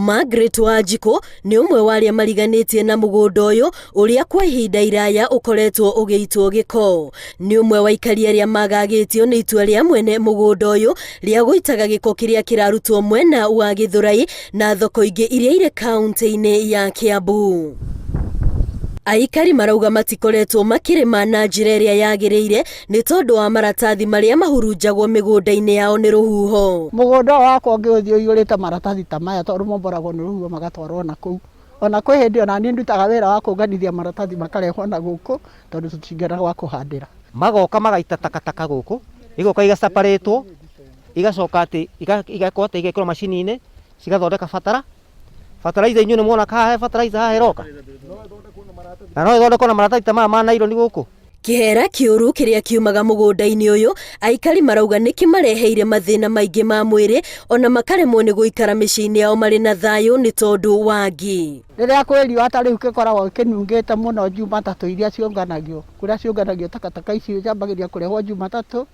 Margaret Wanjikũ nĩ ũmwe wa arĩa mariganĩtie na mũgũnda ũyũ ũrĩa kwa ihinda iraya ũkoretwo ũgĩitwo gĩko. Nĩ ũmwe wa aikari arĩa magagĩtio nĩ itua rĩa mwene mũgũnda ũyũ rĩa gũitaga gĩko kĩrĩa kĩrarutwo mwena wa Gĩthũrai na thoko ingĩ iria irĩ kaunti-inĩ ya Kiambu. Aikari marauga matikoretwo makĩrĩma na njĩra ĩrĩa yagĩrĩire nĩ tondũ wa maratathi marĩa mahurunjagwo mĩgũnda-inĩ yao nĩ rũhuho. Mũgũnda ũyũ wakwa ũngĩũthiĩ ũiyũrĩte maratathi ta maya tondũ momboragwo nĩ rũhuho magatwarwo na kũu. Ona kwĩ hĩndĩ ona niĩ ndutaga wĩra wa kũnganithia maratathi makarehwo na gũkũ tondũ tũtingĩona gwa kũhandĩra. Magoka magaita takataka gũkũ, igoka igacaparĩtwo, igacoka atĩ igekwo atĩ igekĩrwo macini-inĩ cigathondeka batara Fertilizer inyuĩ nĩ mwona haha he fertilizer haha ĩroka na no ĩthondekwo na maratathi ta maya ma naironi gũkũ. Kĩhera kĩũru kĩrĩa kiumaga mũgũnda-inĩ ũyũ, aikari marauga nĩ kĩmareheire mathĩna maingĩ ma mwĩrĩ ona makaremwo nĩ gũikara mĩciĩ-inĩ yao marĩ na thayũ nĩ tondũ wa ngi. Rĩrĩa kwĩ riũa ta rĩu gĩkoragwo kĩnungĩte mũno Jumatatũ iria ciũnganagio, kũrĩa ciũnganagio takataka icio ciambagĩrĩria kũrehwo Jumatatũ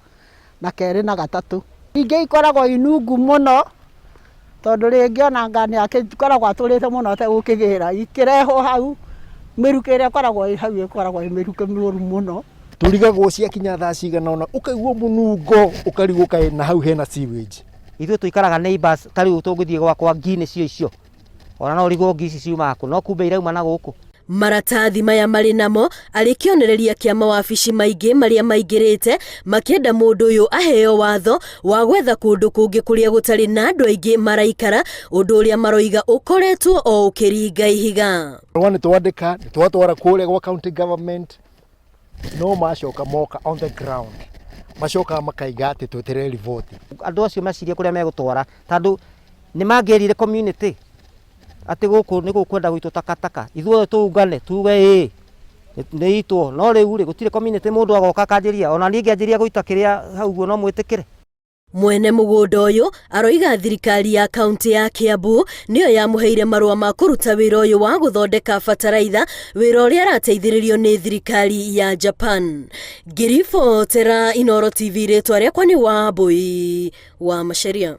na kerĩ na gatatũ. Ingĩ ikoragwo i nungu mũno tondũ rĩngĩ ona anga nĩ akoragwo atũrĩte mũno ategũkĩgĩra, ikĩrehwo hau mĩrukĩ ĩrĩa ĩkoragwo ĩ hau ĩkoragwo ĩ mĩrukĩ mĩũru mũno. Tũrigagwo ciakinya thaa cigana ũna ũkaigua mũnungo ũkarigwo kaĩ na hau hena sewage. Ithuĩ tũikaraga neighbours ta rĩu tũngĩthiĩ gwakwa ngi nĩcio icio. Ona no ũrigwo ngi ici ciumaga kũ no kumbe irauma na gũkũ. Maratathi maya marĩ namo arĩ kĩonereria kĩa mawabici maingĩ marĩa maingĩrĩte makĩenda mũndũ ũyũ aheo watho wa gwetha kũndũ kũngĩ kũrĩa gũtarĩ na andũ aingĩ maraikara, ũndũ ũrĩa maroiga ũkoretwo o ũkĩringa ihiga. Marũa nĩ twandĩka, nĩ twatwara kũrĩa gwa county government, no macoka moka on the ground macokaga makaiga atĩ tweterere riboti. Andũ acio mecirie kũrĩa megũtwara tondũ nĩ mangĩerire community atĩ gũkũ nĩ gũkwenda gũitwo takataka, ithuothe tũngane tuge ĩĩ nĩ itwo, no rĩu rĩ gũtirĩ community mũndũ agoka akanjĩria, ona niĩ ngĩanjĩria gũita kĩrĩa hau ũguo no mwĩtĩkĩre? Mwene mũgũnda ũyũ aroiga thirikari ya kaunti ya Kiambu nĩyo yamũheire marũa ma kũruta wĩra ũyũ wa gũthondeka bataraitha, wĩra ũrĩa arateithĩrĩrio nĩ thirikari ya Japan. Ngĩribotera Inooro TV rĩtwa rĩakwa nĩ Wambui wa Macharia.